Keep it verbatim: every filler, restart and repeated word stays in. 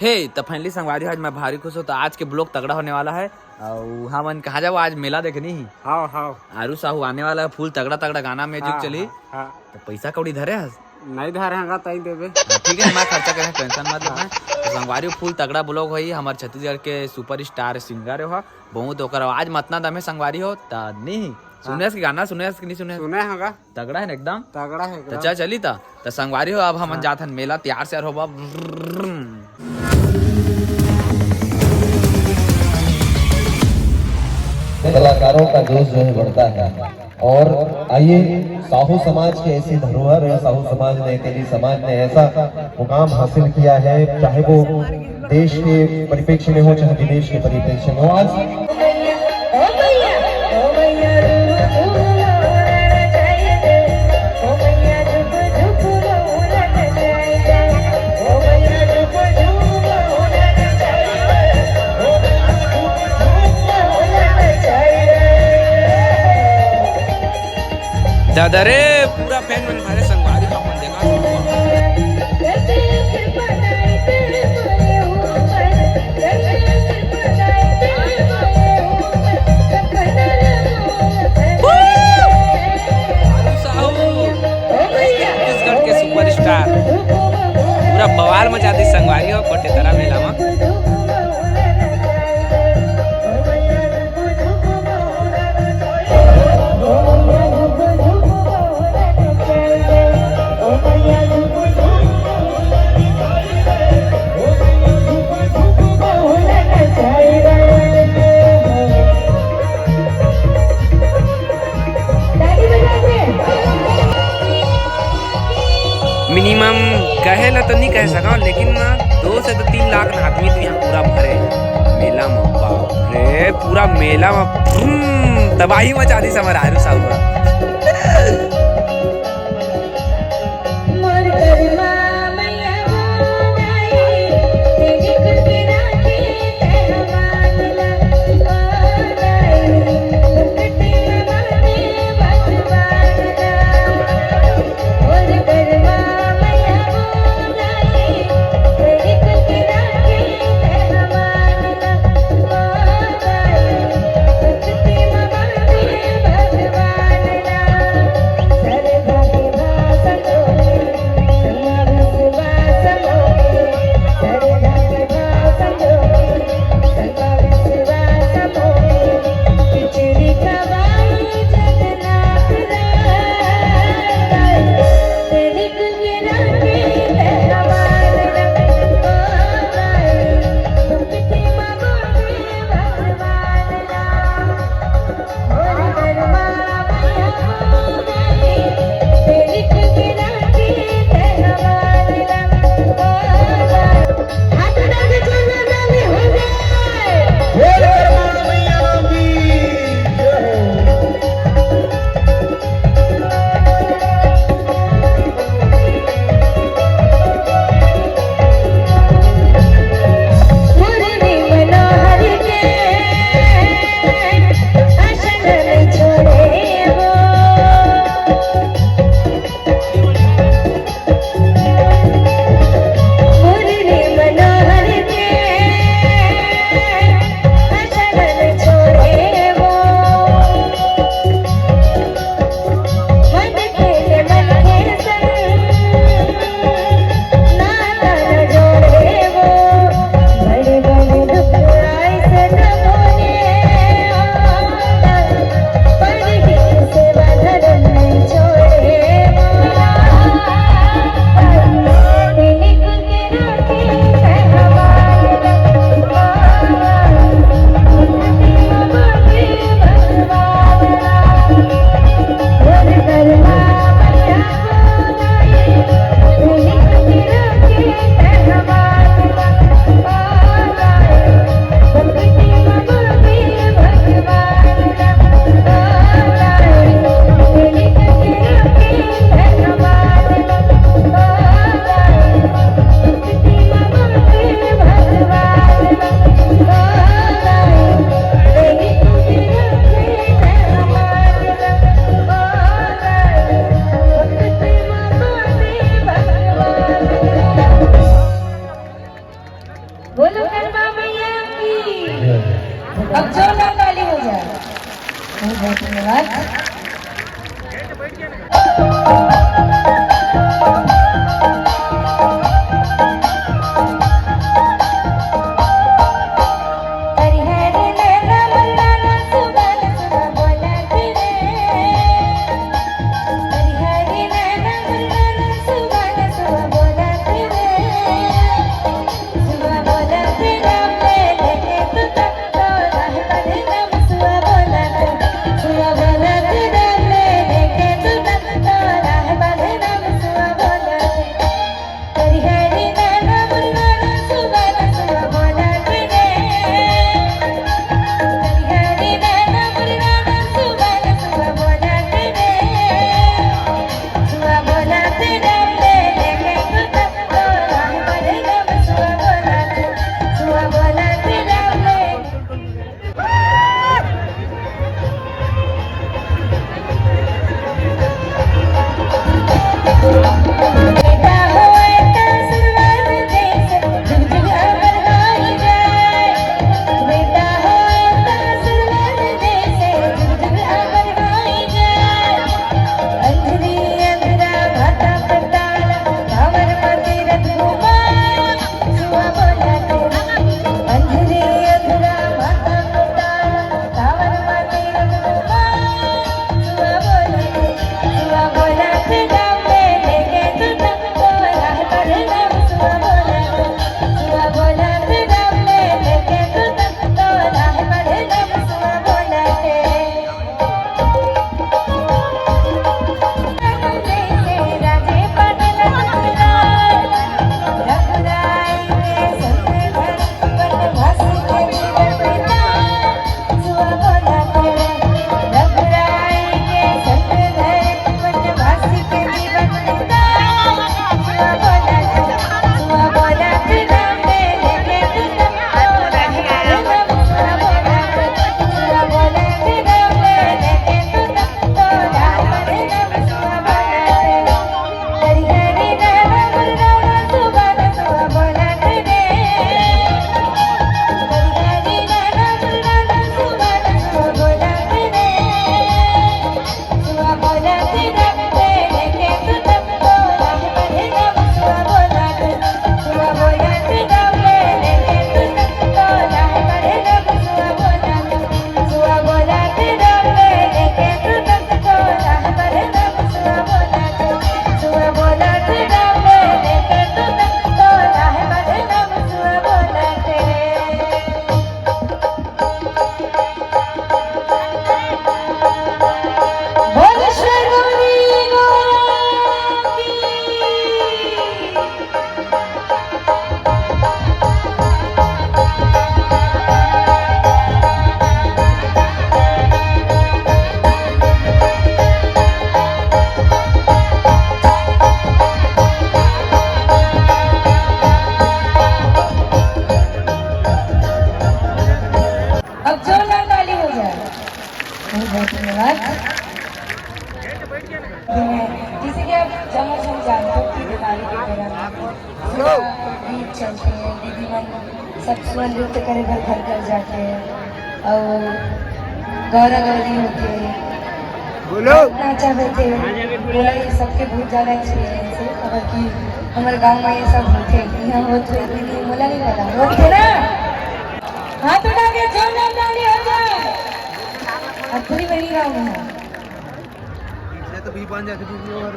हे, त finally संगवारी हो, आज मैं भारी खुश हूँ। त आज के vlog तगड़ा होने वाला है। अउ हमन कहाँ जाबो? आज मेला देखनी ही। हाँ, हाँ। आरू साहू आने वाला है, full तगड़ा तगड़ा गाना music हाँ, चली। हाँ, हाँ। त पैसा कौड़ी धरे हस? नहीं धरे हंगा, तई देबे। हाँ, ठीक है, मैं खर्चा करे, tension मत ले। हाँ। त संगवारी हो, full तगड़ा vlog होही। हमर छत्तीसगढ़ के superstar singer हो, बहुत ओकर आवाज म अतना दम है संगवारी हो। त नहीं, सुने हस कि गाना, सुने हस कि नहीं सुने हस? सुने हंगा। तगड़ा है ना एकदम? तगड़ा है त एकदम। चल चली त। त संगवारी हो, अब हमन हाँ। जाथन मेला, तैयार सैयार होबा। कलाकारों का जोश जो है बढ़ता है। और आइए, साहू समाज की ऐसी धरोहर है, साहू समाज ने, तेली समाज ने ऐसा मुकाम हासिल किया है, चाहे वो देश के परिप्रेक्ष्य में हो, चाहे विदेश के परिप्रेक्ष्य में हो। आज दादा रे, पूरा fan मन भरे संगवारी हो, अपन देखा। आरू साहू, छत्तीसगढ़ के superstar, पूरा बवाल मचा दी संगवारी हो, कोटेतरा मेला में। Minimum कहे ला तो नहीं कह सकव, लेकिन ना, दो से तो तीन लाख ना आदमी तो यहाँ पूरा भरे मेला में। बाप रे, पूरा मेला में, हम्म, तबाही मचा दी समर आरू साहू। जोरदार ताली हो जाए। बहुत बहुत धन्यवाद। अब जोरदार ताली हो जाए। बहुत बहुत धन्यवाद। जैसे कि आप जमा जम जानते हो कि दिवाली के दौरान गीत चलते हैं, दीदी मन सब स्वर नृत्य करे बर घर घर जाते हैं और गौरा गौरी होते हैं। बोलो। नाचा होते हैं, बोला ये सबके बहुत ज्यादा एक्सपीरियंस है, अगर कि हमारे गांव में ये सब होते हैं, यहाँ होते हैं, दीदी बोला नहीं पता होते ना। हाथ उठा के जोरदार ताली हो जाए। अब पूरी बनी गाँव में है। ये तो भी बन जाती वीडियो और